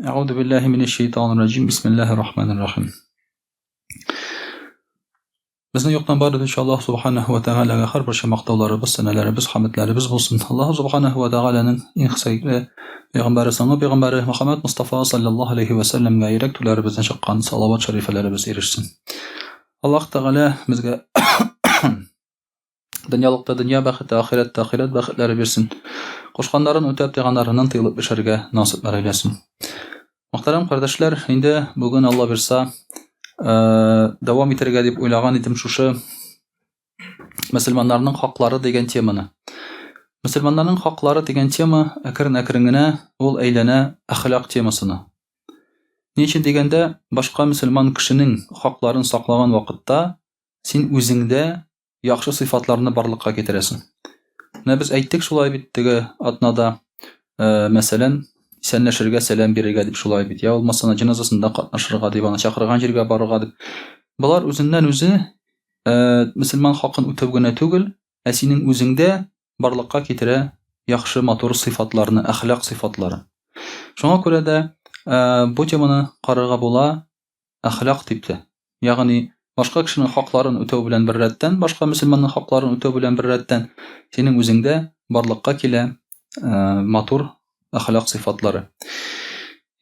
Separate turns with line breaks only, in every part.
Әгъузу биллаһи минәш шайтанир раҗим. Бисмиллаһир рахманир рахим. Безнең юктан бар итүче Аллаһ субханаһу ва тәгаләгә һәрберчә мактауларыбыз, сәнәләребез, хәмедләребез булсын. Аллаһ субханаһу ва тәгаләнең иң сөекле пәйгамбәре, соңгы пәйгамбәре Мөхәммәд Мустафа саллаллаһу алейхи ва сәлләмгә йөрәк түләребездән чыккан салават шәрифәләребез ирешсен. Аллаһ Тәгалә безгә дөньялыкта дөнья бәхете, ахирәттә ахирәт бәхетләре бирсен. Кушканнарын үтәп, тыйганнарыннан тыелып яшәргә насыйплар әйләсен. Мөхтәрәм кардәшләр, инде бүген Алла бирса, дәвам итәргә дип уйлаган идем шушы мөселманнарның хаклары дигән теманы. Мөселманнарның хаклары дигән тема әкрен-әкрен генә ул әйләнә әхлак темасына. Ни өчен дигәндә, башка мөселман кешенең хакларын саклаган вакытта син үзеңдә яхшы сыйфатларны барлыкка китерәсең. Менә без әйттек шулай бит теге атнада, э, мәсәлән, исәнләшергә, сәлам бирергә дип шулай бит, я булмаса ана җеназасында катнашырга дип, аны чакырган җиргә барырга дип. Болар үзеннән үзе э, мөселман хакын үтәү генә түгел, ә синең үзеңдә барлыкка китерә яхшы матур сыйфатларны, әхлак сыйфатлары. Шуңа күрә дә э, бу теманы карарга була әхлак дип тә. Ягъни башка кешенең хакларын үтәү белән беррәттән, башка мөселманның хакларын үтәү белән беррәттән, синең үзеңдә барлыкка килә э, матур әхлак сыйфатлары.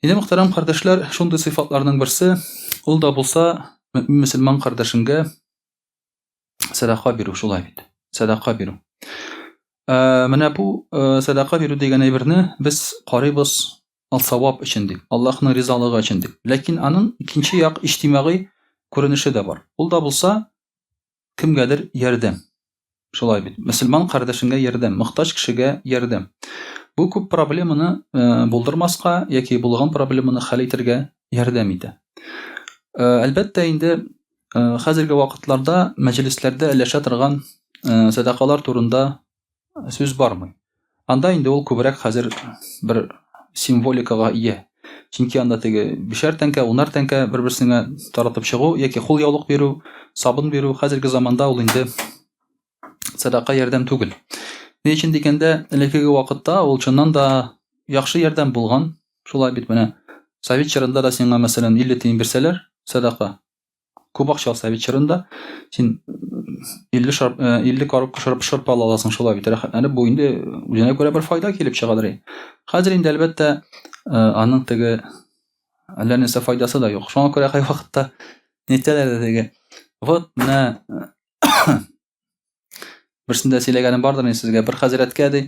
Инде мөхтәрәм кардәшләр, шундый сыйфатларның берсе, ул да булса мөмин мөселман кардәшеңгә сәдака бирү, шулай бит. Сәдака бирү. Ә, менә бу ә, сәдака бирү дигән әйберне без карыйбыз ал савап өчен дип, Аллаһның ризалыгы өчен дип. Ләкин аның икенче як иҗтимагый күренеше дә бар. Ул да булса кемгәдер ярдәм. Шулай бит. Мөселман кардәшеңгә ярдәм, мохтаҗ кешегә ярдәм. Бу күп проблеманы э, булдырмаска яки булган проблеманы хәл итәргә ярдәм итә. Э, әлбәттә инде э, хәзерге вакытларда мәҗлесләрдә өләшә торган э, сәдакалар турында сүз бармый. Анда инде ул күбрәк хәзер бер символикага ия. Чөнки анда теге бишәр тәңкә, унар тәңкә бер-берсенә таратып чыгу яки кул яулык бирү, сабын бирү хәзерге заманда ул инде сәдака ярдәм түгел. Ни өчен дигәндә, элеккеге вакытта ул чыннан да яхшы ярдәм булган. Шулай бит менә совет чорында да сиңа, мәсәлән, 50 тиен бирсәләр, сәдака. Күп акча совет чорында син 50 шарп, 50 коробка шарп, шырпы ала аласың шулай бит рәхәтләнеп. Бу инде үзенә күрә бер файда килеп чыгадыр. Хәзер инде әлбәттә аның теге әллә нәрсә файдасы да юк. Шуңа күрә кайвакытта нитәләр дә теге. Вот менә берсендә сөйләгәнем бардыр инде сезгә. Бер хәзрәткә ди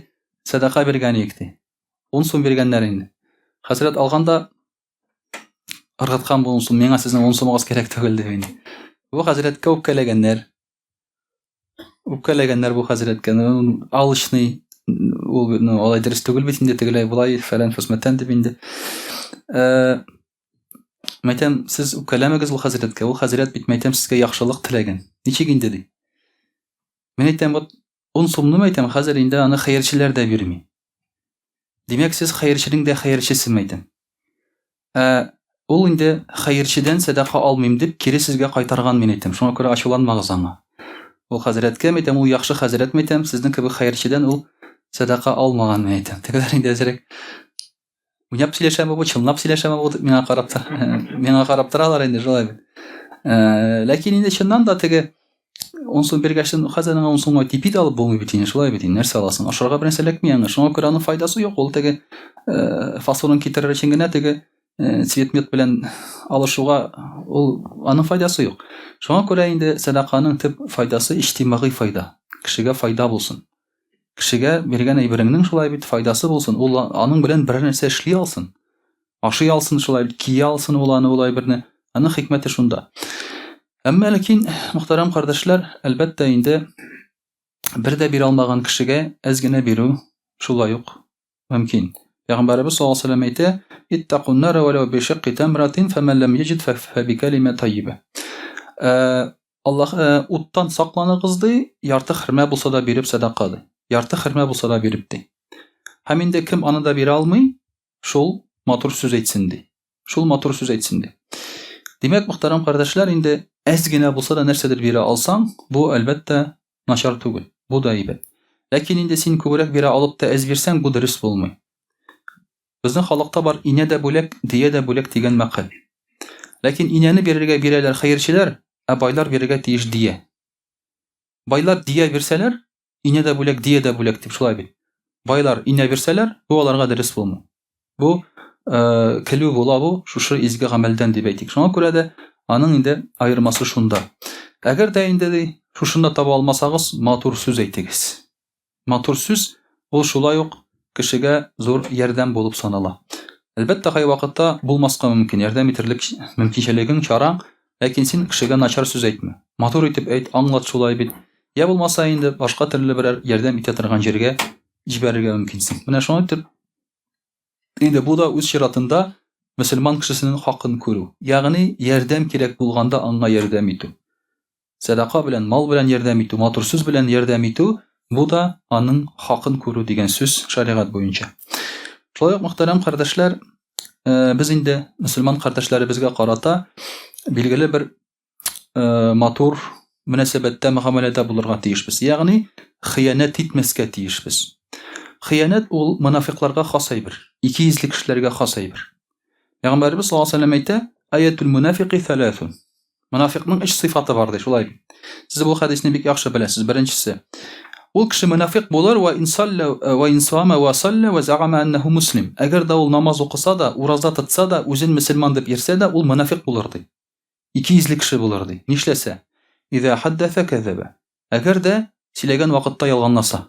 сәдака биргән идек ди. 10 сум биргәннәр инде. Хәзрәт алганда ыргыткан бу ун сум, миңа сезнең ун сумыгыз кирәк түгел дип инде. Бу хәзрәткә үпкәләгәннәр. Үпкәләгәннәр бу хәзрәткә. Ну, алчный ул ну, алай дөрес түгел бит инде, тегеләй болай фәлән фәсмәтән дип инде. Э, мәйтәм, сез үпкәләмәгез ул хәзрәткә. Ул хәзрәт бит мәйтәм сезгә яхшылык теләгән. Ничек инде ди. Мин әйтәм, вот ун сумны мәйтәм, хәзер инде аны хәерчеләр дә бирми. Димәк, сез хәерченең дә хәерчесе мәйтәм. Ә ул инде хәерчедән сәдака алмыйм дип кире сезгә кайтарган мин әйтәм. Шуңа күрә ачуланмагыз аңа. Ул хәзрәткә мәйтәм, ул яхшы хәзрәт мәйтәм, сезнең кебек хәерчедән ул сәдака алмаган мин әйтәм. Тегеләр инде әзрәк уйнап сөйләшәме бу, чынлап сөйләшәме бу дип миңа карап миңа карап торалар инде шулай бит. Э, ләкин инде чыннан да теге ун сум биргәч, хәзер аңа ун сумга типи дә алып булмый бит инде, шулай бит инде, нәрсә аласың? Ашарга бернәрсә эләкми аңа. Шуңа күрә аның файдасы юк. Ул теге э, фасонын китерер өчен генә теге э, цветмет белән алышуга ул аның файдасы юк. Шуңа күрә инде сәдаканың төп файдасы иҗтимагый файда. Кешегә файда булсын. Кешегә биргән әйбереңнең шулай бит файдасы булсын. Ул аның белән берәр нәрсә эшли алсын. Ашый алсын шулай бит, кия алсын ул аны ул әйберне. Аның хикмәте шунда. Әмма ләкин, мөхтәрәм кардәшләр, әлбәттә инде бер дә бирә алмаган кешегә әз генә бирү шулай ук мөмкин. Пәйгамбәребез саллаллаһу алейһи ва сәлләм әйтә: "Иттакун нара вәләү бишикки тамратин, фәмән ләм яҗид фәбикалима тайиба". Э, Аллаһ э, уттан сакланыгыз ди, ярты хөрмә булса да биреп сәдака ди. Ярты хөрмә булса да биреп ди. Һәм инде кем аны да бирә алмый, шул матур сүз әйтсен ди. Шул матур сүз әйтсен ди. Димәк, мөхтәрәм кардәшләр, инде әз генә булса да нәрсәдер бирә алсаң, бу әлбәттә начар түгел. Бу да әйбәт. Ләкин инде син күбрәк бирә алып та әз бирсәң, бу дөрес булмый. Безнең халыкта бар инә дә бүләк, дөя дә бүләк дигән мәкаль. Ләкин инәне бирергә бирәләр хәерчеләр, ә байлар бирергә тиеш дия. Байлар дия бирсәләр, инә дә бүләк, дия дә бүләк дип шулай бит. Байлар инә бирсәләр, бу аларга дөрес булмый. Бу э, көлү була бу шушы изге гамәлдән дип әйтик. Шуңа күрә дә аның инде аермасы шунда. Әгәр дә инде ди, шушында таба алмасагыз, матур сүз әйтегез. Матур сүз ул шулай ук кешегә зур ярдәм булып санала. Әлбәттә, кайвакытта булмаска мөмкин, ярдәм итерлек мөмкинчелегең, чараң, ләкин син кешегә начар сүз әйтмә. Матур итеп әйт, аңлат шулай бит. Я булмаса инде башка төрле берәр ярдәм итә торган җиргә җибәрергә мөмкинсең. Менә шулай итеп, инде бу да үз чиратында мөселман кешесенең хакын күрү, ягъни ярдәм кирәк булганда аңа ярдәм итү. Сәдака белән, мал белән ярдәм итү, матур сүз белән ярдәм итү, бу да аның хакын күрү дигән сүз шәригать буенча. Шулай ук, мөхтәрәм кардәшләр, э, без инде мөселман кардәшләребезгә карата билгеле бер э, матур мөнәсәбәттә, мөгамәләдә булырга тиешбез. Ягъни хыянәт итмәскә тиешбез. Хыянәт ул монафикларга хас әйбер, икейөзле кешеләргә хас әйбер. Пәйгамбәребез саллаллаһу алейһи ва сәлләм әйтә, Аятул мунафиқи thalathun. Монафикның өч сыйфаты бар ди, шулай бит. Сез бу хәдисне бик яхшы беләсез. Беренчесе, ул кеше монафик булыр ва инсалла ва инсама ва салла ва заама аннаху муслим. Әгәр дә ул намаз укыса да, ураза тотса да, үзен мөселман дип йөрсә дә, ул монафик булыр ди. Икейөзле кеше булыр ди. Нишләсә? Иза хаддаса казаба. Әгәр дә сөйләгән вакытта ялганласа.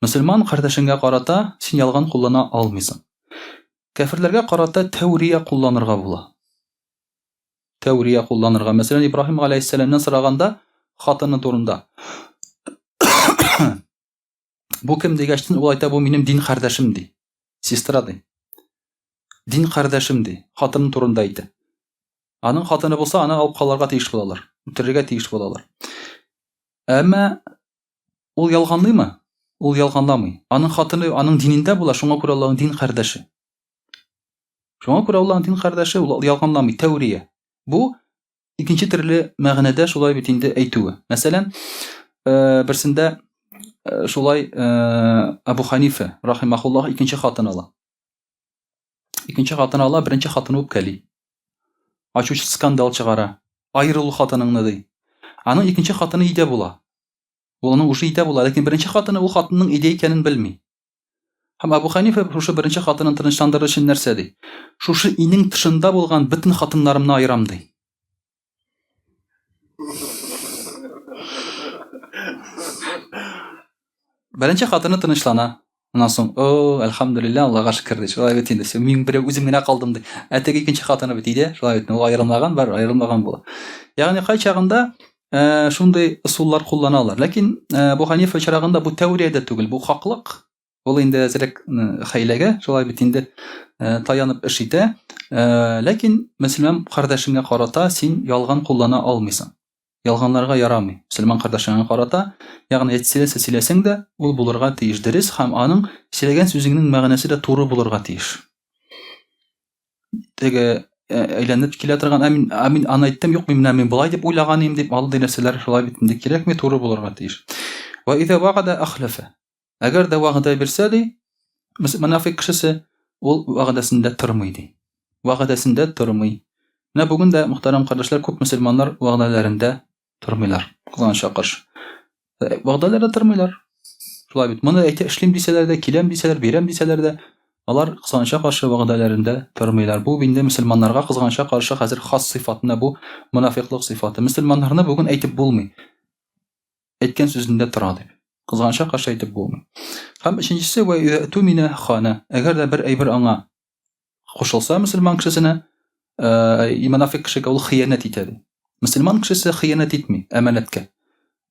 Мөселман кардәшеңгә карата син ялган куллана алмыйсың. Кәферләргә карата тәүрия кулланырга була. Тәүрия кулланырга. Мәсәлән, Ибраһим галәйһиссәламнән сораганда хатыны турында. Бу кем дигәчтен, ул әйтә, бу минем дин кардәшем ди. Сестра ди. Дин кардәшем ди. Хатыны турында әйтә. Аның хатыны булса, аны алып калырга тиеш булалар. Үтерергә тиеш булалар. Әмма Ул ялганлыймы? Ул ялганламый. Аның хатыны аның динендә була, шуңа күрә Аллаһның дин кардәше. Шуңа күрә Аллаһның дин кардәше ул ялганламый, тәүрия. Бу икенче төрле мәгънәдә шулай бит инде әйтүе. Мәсәлән, э, берсендә э, шулай э, Абу Ханифа рахимахуллах икенче хатын ала. Икенче хатын ала, беренче хатын үпкәли. Ачу скандал чыгара. Аерыл хатыныңны ди. Аның икенче хатыны өйдә була. Ул аның уже өйдә була, ләкин беренче хатыны ул хатынның өйдә икәнен белми. Һәм Абу Ханифа шушы беренче хатынын тынычландырыр өчен нәрсә ди? Шушы өйнең тышында булган бөтен хатыннарымны аерам ди. Беренче хатыны тынычлана. Аннан соң, о, әлхәмдүлилләһ, Аллага шөкер ди. Шулай бит инде, мин берәү үзем генә калдым ди. Ә теге икенче хатыны бит өйдә, шулай бит, ул аерылмаган, бар, аерылмаган була. Ягъни кайчагында э, шундый ысуллар кулланалар. Ләкин э, Бу Ханифа очрагында бу тәүрия дә түгел, бу хаклык. Ул инде әзрәк э, хәйләгә, шулай бит инде э, таянып эш итә. Э, ләкин мөселман кардәшеңә карата син ялган куллана алмыйсың. Ялганларга ярамый. Мөселман кардәшеңә карата, ягъни әйтсәләсә сөйләсәң дә, ул булырга тиеш дөрес һәм аның сөйләгән сүзеңнең мәгънәсе дә туры булырга тиеш. Теге э, әйләнеп килә торган, ә мин, ә мин аны әйттем, юк, мин менә мин болай дип уйлаган идем дип, андый нәрсәләр шулай бит инде кирәкми, туры булырга тиеш. Ва иза вагада ахлафа. Әгәр дә вәгъдә бирсә, ди, монафик кешесе, ул вәгъдәсендә тормый, ди. Вәгъдәсендә тормый. Менә бүген дә, мөхтәрәм кардәшләр, күп мөселманнар вәгъдәләрендә тормыйлар. Кызганычка каршы. Э, вәгъдәләрдә тормыйлар. Шулай бит. Моны әйтә эшлим дисәләр дә, киләм дисәләр, бирәм дисәләр дә, алар кызганычка каршы вәгъдәләрендә тормыйлар. Бу инде мөселманнарга кызганычка каршы хәзер хас сыйфат. Менә бу монафиклык сыйфаты. Мөселманнарны бүген әйтеп булмый. Әйткән сүзендә тора дип. Кызганычка каршы әйтеп булмый. Һәм өченчесе вә тумина хана. Әгәр дә бер әйбер аңа кушылса мөселман кешесенә, э, монафик кешегә ул хыянәт итә ди. Мөселман кешесе хыянәт итми әманәткә.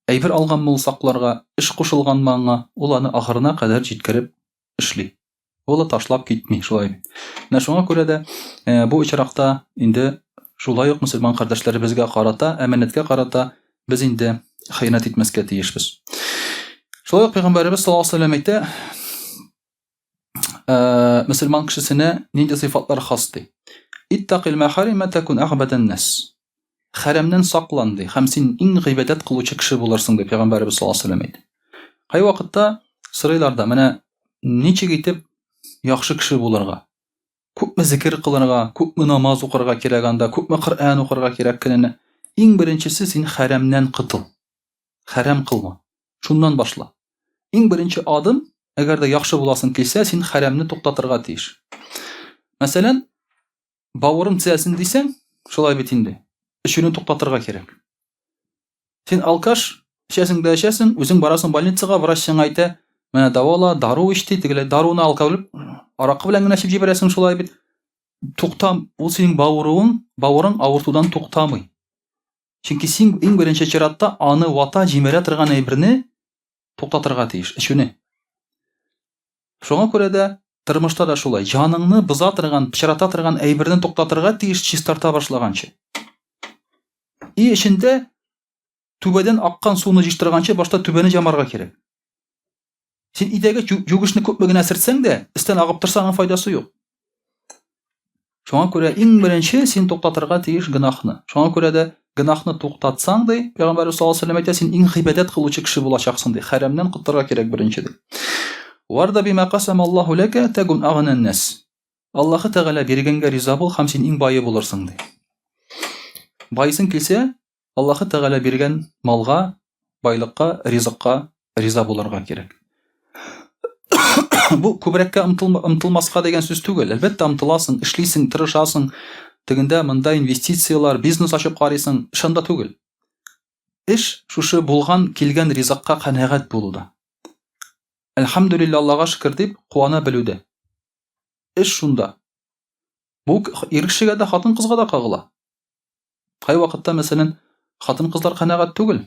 Әйбер алганмы ул сакларга, эш кушылганмы аңа, ул аны ахырына кадәр җиткереп эшли. Ул ташлап китми, шулай бит. Менә шуңа күрә дә э, бу очракта инде шулай ук мөселман кардәшләребезгә карата, әманәткә карата без инде хыянәт итмәскә тиешбез. Шулай ук пәйгамбәребез саллаллаһу алейһи вәсәлләм әйтә, э, мөселман кешесенә нинди сыйфатлар хас ди? Иттакил махарима такун агбадан нас. Хәрәмнән саклан ди, һәм син иң гыйбадәт кылучы кеше булырсың дип пәйгамбәребез саллаллаһу алейһи вәсәлләм әйтә. Кайвакытта сорыйлар да, менә ничек итеп яхшы кеше булырга? Күпме зикер кылырга, күпме намаз укырга кирәк анда, күпме Коръән укырга кирәк көненә. Иң беренчесе син хәрәмнән котыл. Хәрәм кылма. Шуннан башла. Иң беренче адым, әгәр дә яхшы буласың килсә, син хәрәмне туктатырга тиеш. Мәсәлән, бавырың төзәлсен дисәң, шулай бит инде. Эчүне туктатырга кирәк. Син алкаш, эчәсең дә эчәсең, үзең барасың больницага, врач сиңа әйтә, менә дәвала, дару эч ди, тегеләй даруны алкоголь, аракы белән генә эчеп җибәрәсең шулай бит. Туктам, ул синең бавыруың, бавырың авыртудан туктамый. Чөнки син иң беренче чиратта аны вата, җимерә торган әйберне туктатырга тиеш, эчүне. Шуңа күрә дә тормышта да шулай, җаныңны боза торган, пычрата торган әйберне туктатырга тиеш чистарта башлаганчы. Өй эчендә түбәдән аккан суны җыштырганчы башта түбәне җамарга кирәк. Син өйдәге югышны күпме генә сөртсәң дә, өстән агып торса, аның файдасы юк. Шуңа күрә иң беренче син туктатырга тиеш гөнаһны. Шуңа күрә дә гөнаһны туктатсаң, ди, Пәйгамбәрбез саллаллаһу алейһи вәсәлләм әйтә, син иң гыйбадәт кылучы кеше булачаксың, ди. Хәрәмнән котылырга кирәк беренче, ди. Варда бима касам Аллаһу ләкә тәкун агнан нас. Аллаһы Тәгалә биргәнгә риза бул һәм син иң бае булырсың, ди. Байысың килсә, Аллаһы Тәгалә биргән малга, байлыкка, ризыкка риза булырга кирәк. Бу күбрәккә омтылмаска дигән сүз түгел. Әлбәттә, омтыласың, эшлисең, тырышасың. Тегендә, монда инвестицияләр, бизнес ачып карыйсың. Эш анда түгел. Эш шушы булган, килгән ризыкка канәгать булуда. Әлхәмдүлилләһ, Аллага шөкер дип куана белүдә. Эш шунда. Бу ир кешегә дә, хатын-кызга да кагыла. Кайвакытта, мәсәлән, хатын-кызлар канәгать түгел.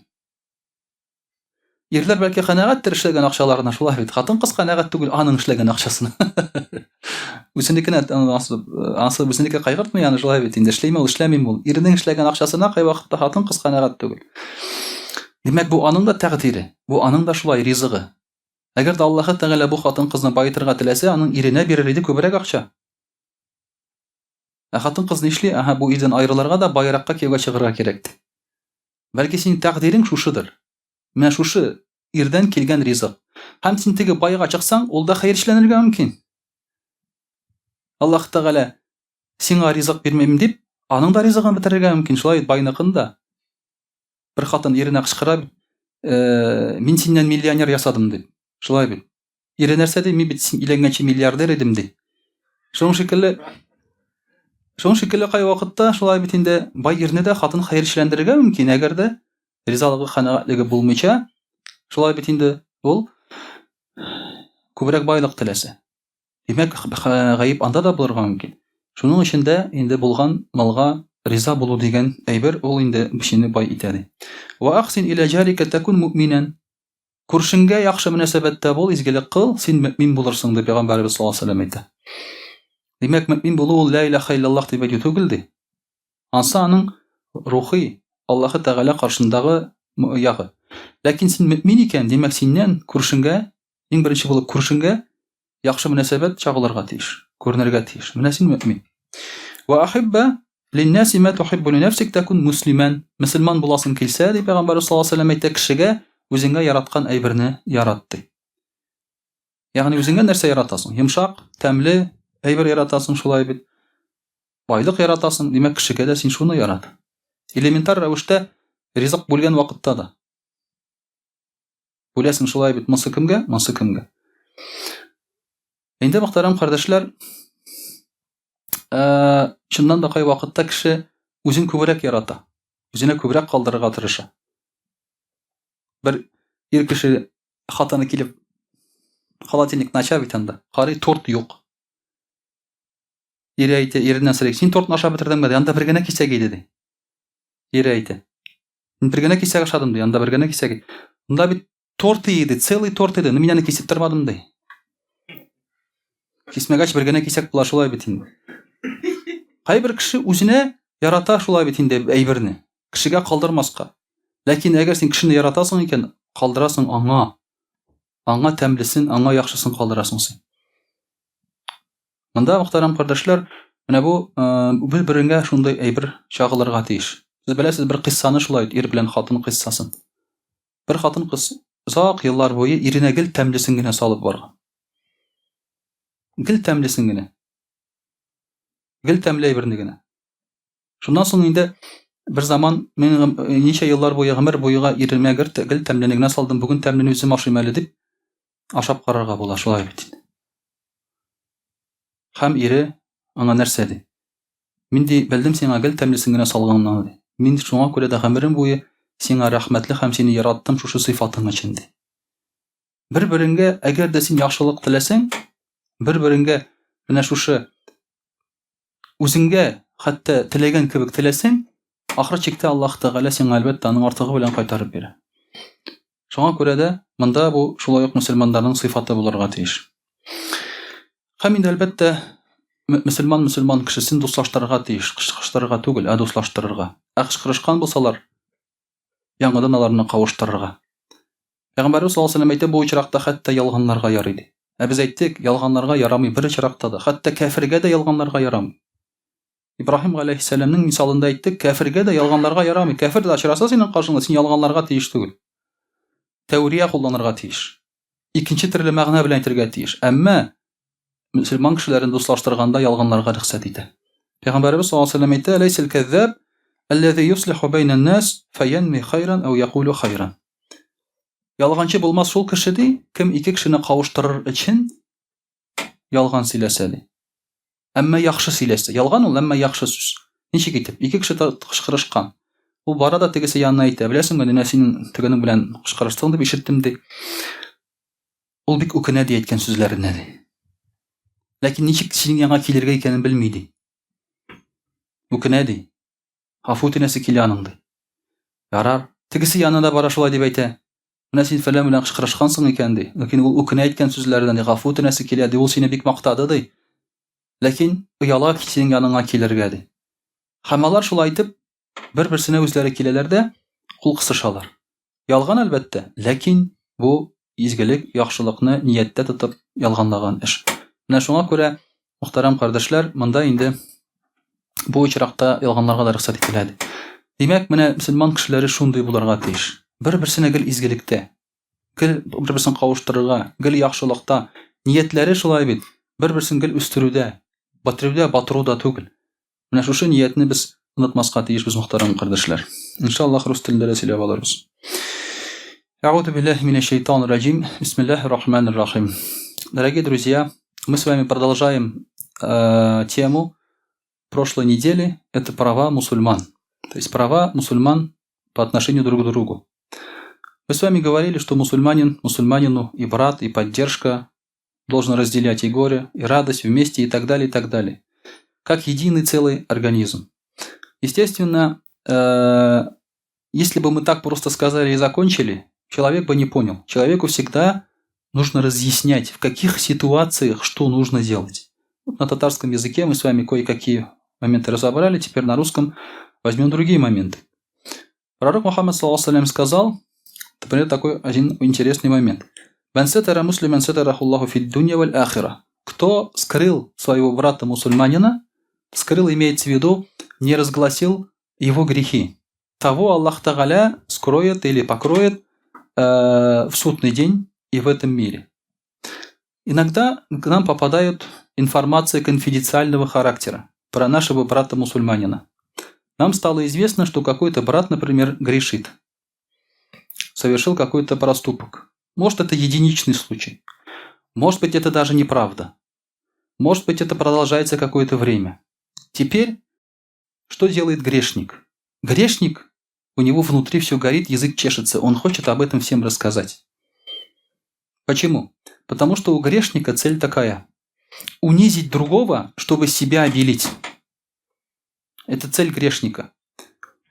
Ирләр бәлки канәгатьтер эшләгән акчаларына, шулай бит. Хатын-кыз канәгать түгел аның эшләгән акчасына. Үзенекенә ансы, ансы үзенеке кайгыртмый, аны шулай бит. Инде эшлиме ул, эшләмиме ул. Иренең эшләгән акчасына кайвакытта хатын-кыз канәгать түгел. Димәк, бу аның да тәкъдире, бу аның да шулай ризыгы. Әгәр дә Аллаһы Тәгалә бу хатын-кызны баетырга теләсә, аның иренә бирер иде күбрәк акча. Ә хатын-кыз нишли? Аһа, бу ирдән аерылырга да баеракка кияүгә чыгарга кирәк ди. Бәлки синең тәкъдирең шушыдыр. Менә шушы ирдән килгән ризык. Һәм син теге байга чыксаң, ул да хәерчеләнергә мөмкин. Аллаһ Тәгалә сиңа ризык бирмим дип, аның да ризыгын бетерергә мөмкин. Шулай бит байныкын да. Бер хатын иренә кычкыра бит, э, мин синнән миллионер ясадым дип. Шулай бит. Ире нәрсә ди? Мин бит син өйләнгәнче миллиардер идем ди. Шуның шикелле Шуның шикелле кай вакытта шулай бит инде бай ирне дә хатын хәерчеләндерергә мөмкин, әгәр дә ризалыгы канәгатьлеге булмыйча, шулай бит инде ул күбрәк байлык теләсә. Димәк, гаеп анда да булырга мөмкин. Шуның өчен дә инде булган малга риза булу дигән әйбер ул инде кешене бай итә ди. Ва ахсин иля җарика такун муъминан. Күршеңгә яхшы мөнәсәбәттә бул, изгелек кыл, син мөэмин булырсың, дип пәйгамбәребез саллаллаһу алейһи вәсәлләм әйтә. Димәк, мөэмин булу ул ла илаһа иллаллаһ дип әйтү түгел ди. Ансы аның рухи Аллаһы Тәгалә каршындагы ягы. Ләкин син мөэмин икән, димәк, синнән күршеңгә, иң беренче булып күршеңгә яхшы мөнәсәбәт чагылырга тиеш, күренергә тиеш. Менә син мөэмин. Ва ахибба линнаси ма тухиббу ли нәфсик такун муслиман. Мөселман буласың килсә, ди пәйгамбәрбез саллаллаһу алейһи вәсәлләм әйтә, кешегә үзеңә яраткан әйберне ярат ди. Ягъни үзеңә нәрсә яратасың? Йомшак, тәмле әйбер яратасың шулай бит. Байлык яратасың, димәк, кешегә дә син шуны ярат. Элементар рәвештә ризык бүлгән вакытта да. Бүләсең шулай бит, монсы кемгә, монсы кемгә. Инде мөхтәрәм кардәшләр, э, чыннан да кай вакытта кеше үзен күбрәк ярата, үзенә күбрәк калдырырга тырыша. Бер ир кеше хатыны килеп холодильникны ача бит анда. Карый, торт юк. Ире әйтә, иреннән сорый, син тортны ашап бетердеңме? Анда бер генә кисәк иде, ди. Ире әйтә. Мин бер генә кисәк ашадым, ди. Анда бер генә кисәк. Монда бит торт иде, целый торт иде. Но мин аны кисеп тормадым, ди. Кисмәгәч бер генә кисәк була шулай бит инде. Кайбер кеше үзенә ярата шулай бит инде әйберне. Кешегә калдырмаска. Ләкин әгәр син кешене яратасың икән, калдырасың аңа. Аңа тәмлесен, аңа яхшысын калдырасың син. Монда, мөхтәрәм кардәшләр, менә бу э, бер-береңә шундый әйбер чагылырга тиеш. Сез беләсез бер кыйссаны шулай ир белән хатын кыйссасын. Бер хатын кыз озак еллар буе иренә гел тәмлесен генә салып барган. Гел тәмлесен генә. Гел тәмле әйберне генә. Шуннан соң инде бер заман мин ничә еллар буе гомер буега иремә гел, гел тәмлене генә салдым, бүген тәмлене үзем ашыйм әле дип ашап карарга була, шулай бит инде. Һәм ире аңа нәрсә ди? Мин ди, белдем сиңа гел тәмлесен генә салганны ди. Мин шуңа күрә дә гомерем буе сиңа рәхмәтле һәм сине яраттым шушы сыйфатың өчен ди. Бер-береңгә, әгәр дә син яхшылык теләсәң, бер-береңгә менә шушы үзеңгә хәтта теләгән кебек теләсәң, ахыр чиктә Аллаһ Тәгалә сиңа әлбәттә аның артыгы белән кайтарып бирә. Шуңа күрә дә монда бу шулай ук мөселманнарның сыйфаты булырга тиеш. Һәм инде әлбәттә мөселман мөселман кешесен дуслаштырырга тиеш, кычкырыштырырга түгел, ә дуслаштырырга. Ә кычкырышкан булсалар, яңадан аларны кавыштырырга. Пәйгамбәрбез саллаллаһу алейһи ва сәлләм әйтә, бу очракта хәтта ялганларга ярый ди. Ә без әйттек, ялганларга ярамый бер очракта да, хәтта кәфергә дә ялганларга ярамый. Ибраһим галәйһиссәламнең мисалында әйттек, кәфергә дә ялганларга ярамый. Кәфер дә очраса синең каршыңда, син ялганларга тиеш түгел. Тәүрия кулланырга тиеш. Икенче төрле мәгънә белән әйтергә тиеш. Әмма мөселман кешеләрен дуслаштырганда ялганларга рөхсәт итә. Пәйгамбәребез саллаллаһу алейһи ва сәлләм әйтә, "Ләйсәл кәззаб аллази юслиху бәйнән нас фаянми хайран ау якулу хайран." Ялганчы булмас шул кеше ди, кем ике кешене кавыштырыр өчен ялган сөйләсә ди. Әмма яхшы сөйләсә. Ялган ул, әмма яхшы сүз. Ничек итеп? Ике кеше кычкырышкан. Ул бара да тегесе янына әйтә, беләсеңме, менә синең тегенең белән кычкырыштың дип ишеттем ди. Ул бик үкенә ди әйткән сүзләренә ди. Ләкин ничек синең янга килергә икәнен белми ди. Үкенә ди. Гафу үтенәсе килә аның ди. Ярар. Тегесе янына да бара шулай дип әйтә. Менә син фәлән белән кычкырышкансың икән ди. Ләкин ул үкенә әйткән сүзләренә ди, гафу үтенәсе килә ди. Ул сине бик мактады ди. Ләкин ояла синең яныңа килергә ди. Һәм алар шулай итеп Бер-берсенә үзләре киләләр дә кул кысышалар. Ялган, әлбәттә, ләкин бу изгелек, яхшылыкны нияттә тотып ялганлаган эш. Менә шуңа күрә, мөхтәрәм кардәшләр, монда инде бу очракта ялганларга да рөхсәт ителә. Димәк, менә мөселман кешеләре шундый булырга тиеш. Бер-берсенә гел изгелектә, гел бер-берсен кавыштырырга, гел яхшылыкта. Ниятләре шулай бит, бер-берсен гел үстерүдә, бетерүдә, батыруда түгел. Менә шушы ниятне без онытмаска тиешбез, мөхтәрәм кардәшләр. Иншаллаһ, рус телендә дә сөйләп алырбыз. Әгъузу биллаһи минәш шайтанир раҗим. Бисмиллаһир рахманир рахим. Дорогие друзья, мы с вами продолжаем тему прошлой недели. Это права мусульман. То есть права мусульман по отношению друг к другу. Мы с вами говорили, что мусульманин мусульманину и брат, и поддержка, должен разделять и горе, и радость вместе, и так далее, и так далее. Как единый целый организм. Естественно, если бы мы так просто сказали и закончили, человек бы не понял. Человеку всегда нужно разъяснять, в каких ситуациях что нужно делать. Вот на татарском языке мы с вами кое-какие моменты разобрали, теперь на русском возьмем другие моменты. Пророк Мухаммад, саллаллаху сказал, например, такой один интересный момент. «Ман сатара муслиман сатарахуллаху фид дунья валь ахира». Кто скрыл своего брата мусульманина, скрыл, имеется в виду, не разгласил его грехи. Того Аллах Тагаля скроет или покроет в судный день и в этом мире. Иногда к нам попадают информация конфиденциального характера про нашего брата-мусульманина. Нам стало известно, что какой-то брат, например, грешит, совершил какой-то проступок. Может, это единичный случай. Может быть, это даже неправда. Может быть, это продолжается какое-то время. Теперь, что делает грешник? Грешник, у него внутри все горит, язык чешется, он хочет об этом всем рассказать. Почему? Потому что у грешника цель такая – унизить другого, чтобы себя обелить. Это цель грешника.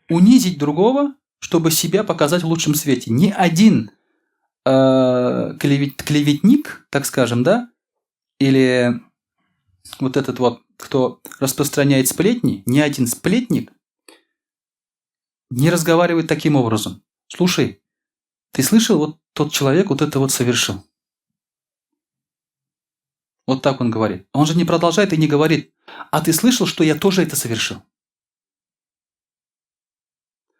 Унизить другого, чтобы себя показать в лучшем свете. Ни один клеветник, так скажем, да, или вот этот вот, кто распространяет сплетни, ни один сплетник не разговаривает таким образом. Слушай, ты слышал, вот тот человек вот это вот совершил. Вот так он говорит. Он же не продолжает и не говорит, а ты слышал, что я тоже это совершил?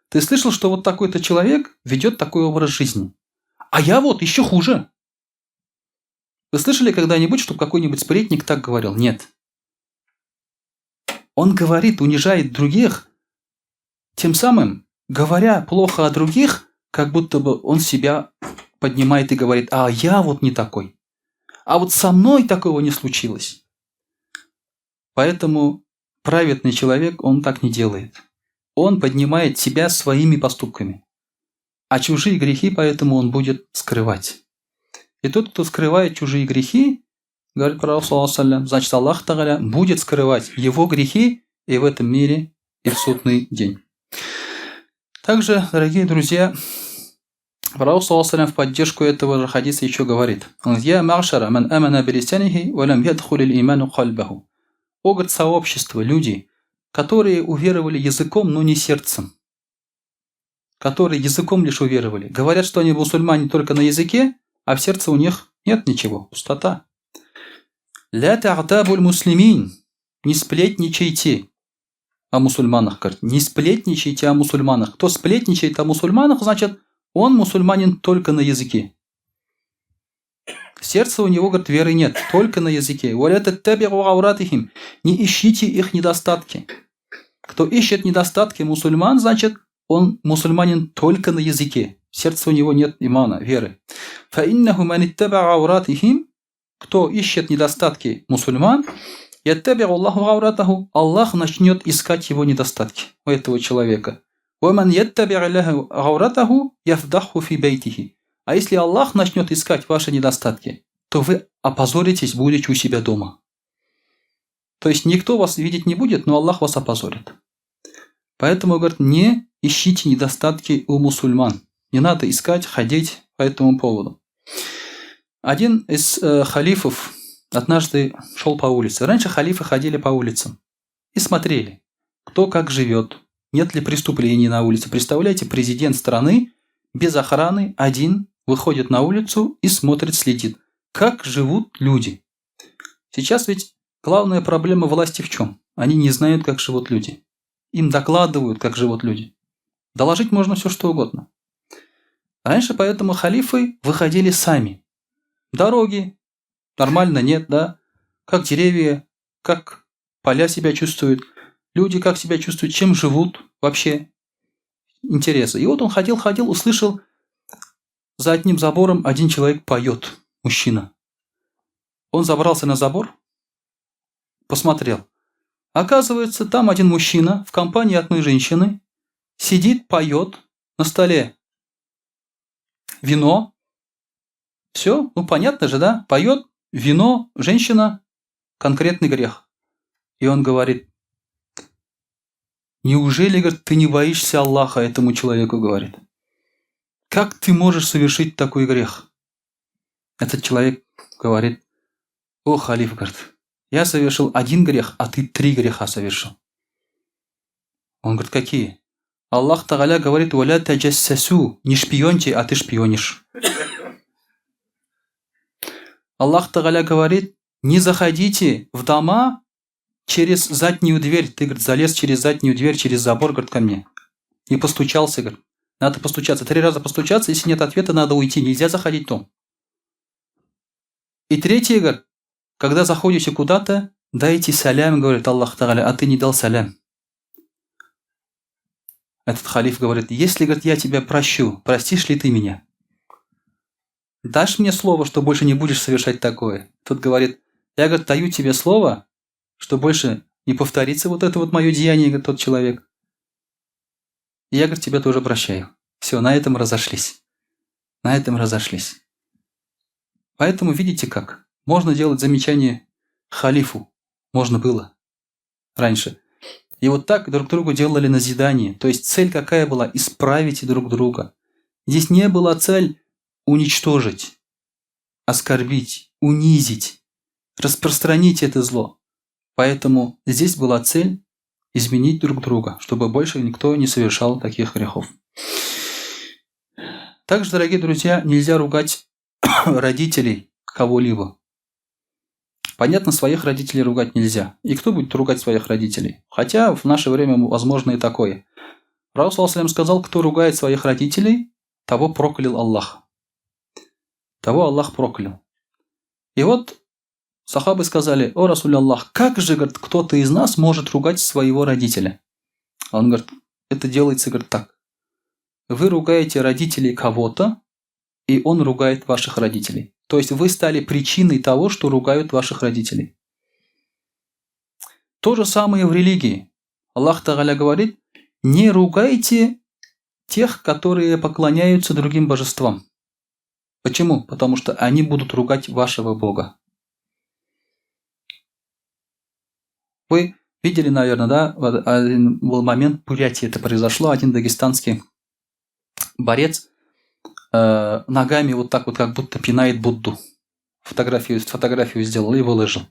Ты слышал, что вот такой-то человек ведет такой образ жизни? А я вот еще хуже. Вы слышали когда-нибудь, чтобы какой-нибудь сплетник так говорил? Нет. Он говорит, унижает других, тем самым, говоря плохо о других, как будто бы он себя поднимает и говорит, а я вот не такой. А вот со мной такого не случилось. Поэтому праведный человек, он так не делает. Он поднимает себя своими поступками. А чужие грехи поэтому он будет скрывать. И тот, кто скрывает чужие грехи, говорит пророк, саллаллаху, значит, Аллах Тагаля будет скрывать его грехи и в этом мире, и в судный день. Также, дорогие друзья, пророк, саллаллаху, в поддержку этого же хадиса еще говорит. Он говорит, «يا معشر من آمن بلسانه ولم يدخل الإيمان قلبه». О, говорит, сообщество, люди, которые уверовали языком, но не сердцем. Которые языком лишь уверовали. Говорят, что они мусульмане только на языке, а в сердце у них нет ничего, пустота. لا تغتابوا المسلمين. Не сплетничайте о мусульманах. Говорит, не сплетничайте о мусульманах. Кто сплетничает о мусульманах, значит, он мусульманин только на языке. В сердце у него, говорит, веры нет, только на языке. ولا تتبعوا عوراتهم. Не ищите их недостатки. Кто ищет недостатки мусульман, значит, он мусульманин только на языке. В сердце у него нет имана, веры. فإنه من اتبع عوراتهم. Кто ищет недостатки мусульман, يتبع الله عورته, Аллах начнет искать его недостатки у этого человека. ومن يتبع الله عورته يفضحه في بيته. А если Аллах начнет искать ваши недостатки, то вы опозоритесь, будучи у себя дома. То есть никто вас видеть не будет, но Аллах вас опозорит. Поэтому, говорит, не ищите недостатки у мусульман. Не надо искать, ходить по этому поводу. Один из халифов однажды шел по улице. Раньше халифы ходили по улицам и смотрели, кто как живет, нет ли преступлений на улице. Представляете, президент страны без охраны один выходит на улицу и смотрит, следит, как живут люди. Сейчас ведь главная проблема власти в чем? Они не знают, как живут люди. Им докладывают, как живут люди. Доложить можно все, что угодно. Раньше поэтому халифы выходили сами. Дороги нормально нет, да? Как деревья, как поля себя чувствуют, люди как себя чувствуют, чем живут вообще. Интересы. И вот он ходил, ходил, услышал, за одним забором один человек поет, мужчина. Он забрался на забор, посмотрел. Оказывается, там один мужчина в компании одной женщины сидит, поет на столе. Вино. Все, ну понятно же, да? Поет, вино, женщина, конкретный грех. И он говорит, неужели, говорит, ты не боишься Аллаха, этому человеку говорит. Как ты можешь совершить такой грех? Этот человек говорит, о, халиф, говорит, я совершил один грех, а ты три греха совершил. Он говорит, какие? Аллах Тагаля говорит, ولا تجسسوا, не шпионьте, а ты шпионишь. Аллах Тагаля говорит, не заходите в дома через заднюю дверь. Ты, говорит, залез через заднюю дверь, через забор, говорит, ко мне. Не постучался, говорит. Надо постучаться. Три раза постучаться, если нет ответа, надо уйти. Нельзя заходить в дом. И третье, говорит, когда заходите куда-то, дайте салям, говорит Аллах Тагаля, а ты не дал салям. Этот халиф говорит, если, говорит, я тебя прощу, простишь ли ты меня? Дашь мне слово, что больше не будешь совершать такое? Тот говорит, я, говорит, даю тебе слово, что больше не повторится вот это вот мое деяние, говорит тот человек. И я, говорит, тебя тоже прощаю. Все, на этом разошлись. На этом разошлись. Поэтому видите как? Можно делать замечание халифу. Можно было раньше. И вот так друг другу делали назидание. То есть цель какая была? Исправить друг друга. Здесь не была цель уничтожить, оскорбить, унизить, распространить это зло. Поэтому здесь была цель изменить друг друга, чтобы больше никто не совершал таких грехов. Также, дорогие друзья, нельзя ругать родителей кого-либо. Понятно, своих родителей ругать нельзя. И кто будет ругать своих родителей? Хотя в наше время возможно и такое. Пророк сказал, кто ругает своих родителей, того проклял Аллах. Того Аллах проклял. И вот сахабы сказали: «О Расуль Аллах, как же, говорит, кто-то из нас может ругать своего родителя?» Он говорит: это делается, говорит, так. Вы ругаете родителей кого-то, и он ругает ваших родителей. То есть вы стали причиной того, что ругают ваших родителей. То же самое в религии. Аллах Тагаля говорит: не ругайте тех, которые поклоняются другим божествам. Почему? Потому что они будут ругать вашего Бога. Вы видели, наверное, да, один был момент, в Бурятии это произошло, один дагестанский борец ногами вот так вот, как будто пинает Будду. Фотографию сделал и выложил.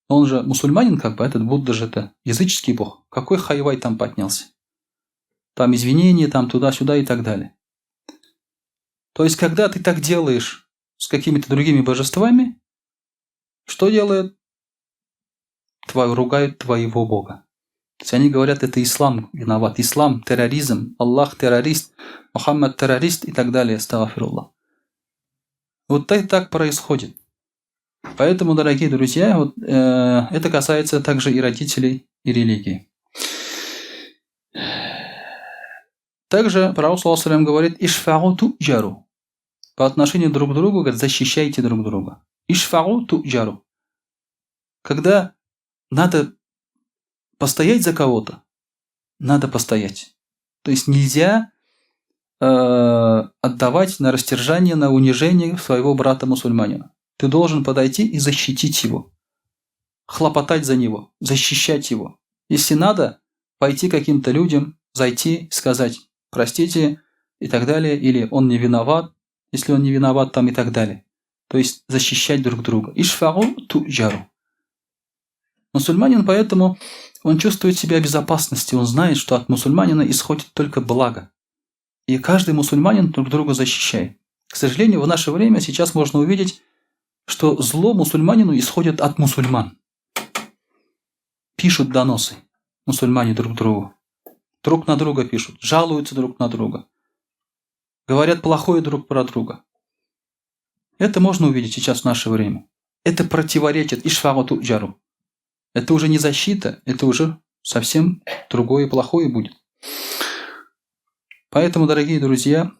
Он же мусульманин, как бы, этот Будда же это языческий бог. Какой хайвай там поднялся? Там извинения, там туда-сюда и так далее. То есть, когда ты так делаешь с какими-то другими божествами, что делает? Ругают твоего Бога. То есть они говорят, это ислам виноват. Ислам, терроризм, Аллах террорист, Мухаммад террорист и так далее. Астагфируллах. Вот так происходит. Поэтому, дорогие друзья, вот, это касается также и родителей, и религии. Также пророк, саллаллаху алейхи ва саллям, говорит: «Ишфау туджару». По отношению друг к другу, говорит, защищайте друг друга. Ишфау туджару. Когда надо постоять за кого-то, надо постоять. То есть нельзя отдавать на растерзание, на унижение своего брата-мусульманина. Ты должен подойти и защитить его, хлопотать за него, защищать его. Если надо, пойти к каким-то людям, зайти, сказать «простите» и так далее, или «он не виноват», если он не виноват там и так далее. То есть защищать друг друга. Ишфау туджару. Мусульманин поэтому, он чувствует себя в безопасности, он знает, что от мусульманина исходит только благо. И каждый мусульманин друг друга защищает. К сожалению, в наше время сейчас можно увидеть, что зло мусульманину исходит от мусульман. Пишут доносы мусульмане друг другу. Друг на друга пишут, жалуются друг на друга. Говорят плохое друг про друга. Это можно увидеть сейчас в наше время. Это противоречит ишфау туджару. Это уже не защита, это уже совсем другое плохое будет. Поэтому, дорогие друзья,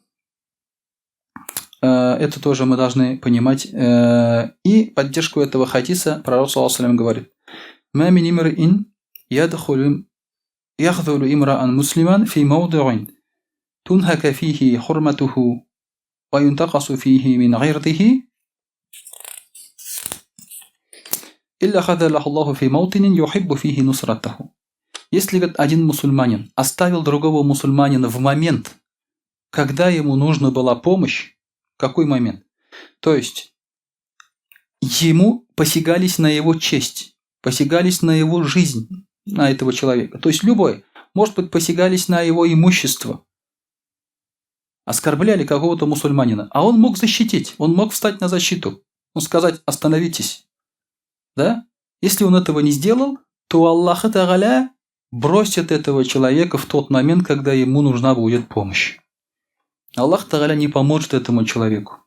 это тоже мы должны понимать. И поддержку этого хадиса пророк, саллаллаху алейхи ва саллям, говорит: «Ма мин имриин яхдулу имраан муслиман фи мawди'ин тунхака фихи хурматуху ва юнтакасу фихи мин гирдихи илля хадалаху Аллаху фи мawтинин юхиббу фихи нусратаху». Если, говорит, один мусульманин оставил другого мусульманина в момент, когда ему нужна была помощь, какой момент? То есть ему посягались на его честь, посягались на его жизнь, на этого человека. То есть любой, может быть, посягались на его имущество, оскорбляли какого-то мусульманина, а он мог защитить, он мог встать на защиту, он сказать: остановитесь. Да? Если он этого не сделал, то Аллах Тагаля бросит этого человека в тот момент, когда ему нужна будет помощь. Аллах Тагаля не поможет этому человеку.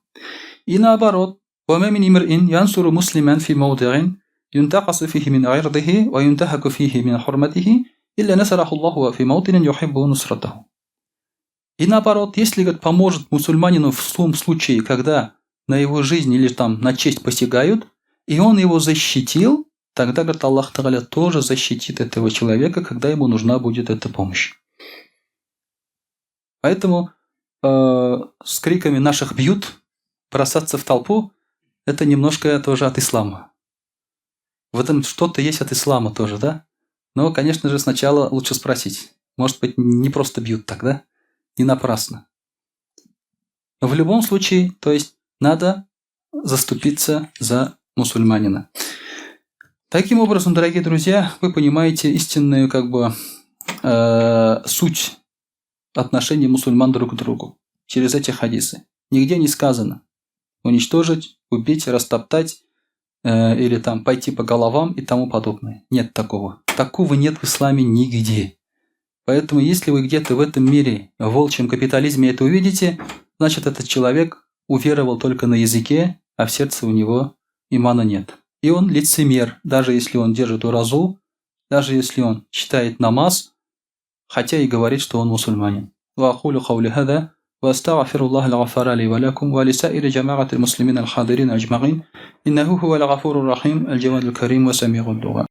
И наоборот, وَمَا مِنْ إِمْرِئٍ يَنْصُرُ مُسْلِمًا فِي مَوْضِعٍ يُنْتَقَصُ فِيهِ مِنْ عِرْضِهِ وَيُنْتَهَكُ فِيهِ مِنْ حُرْمَتِهِ إِلَّا نَصَرَهُ اللَّهُ فِي مَوْطِنٍ يُحِبُّ نُصْرَتَهُ. И наоборот, если, говорит, поможет мусульманину в том случае, когда на его жизнь или там на честь посягают, и он его защитил, тогда, говорит, Аллах Тагаля тоже защитит этого человека, когда ему нужна будет эта помощь. Поэтому с криками «наших бьют» бросаться в толпу – это немножко тоже от ислама. В этом что-то есть от ислама тоже, да? Но, конечно же, сначала лучше спросить. Может быть, не просто бьют так, да? Не напрасно. Но в любом случае, то есть, надо заступиться за мусульманина. Таким образом, дорогие друзья, вы понимаете истинную как бы суть отношений мусульман друг к другу через эти хадисы. Нигде не сказано уничтожить, убить, растоптать или там пойти по головам и тому подобное. Нет такого. Такого нет в исламе нигде. Поэтому, если вы где-то в этом мире, в волчьем капитализме это увидите, значит, этот человек уверовал только на языке, а в сердце у него имана нет. И он лицемер, даже если он держит уразу, даже если он читает намаз, хотя и говорит, что он мусульманин. وأقول قولي هذا وأستغفر الله الغفار لي ولكم ولسائر جماعة المسلمين الحاضرين أجمعين إنه هو الغفور الرحيم الجواد الكريم وسميع الدعاء.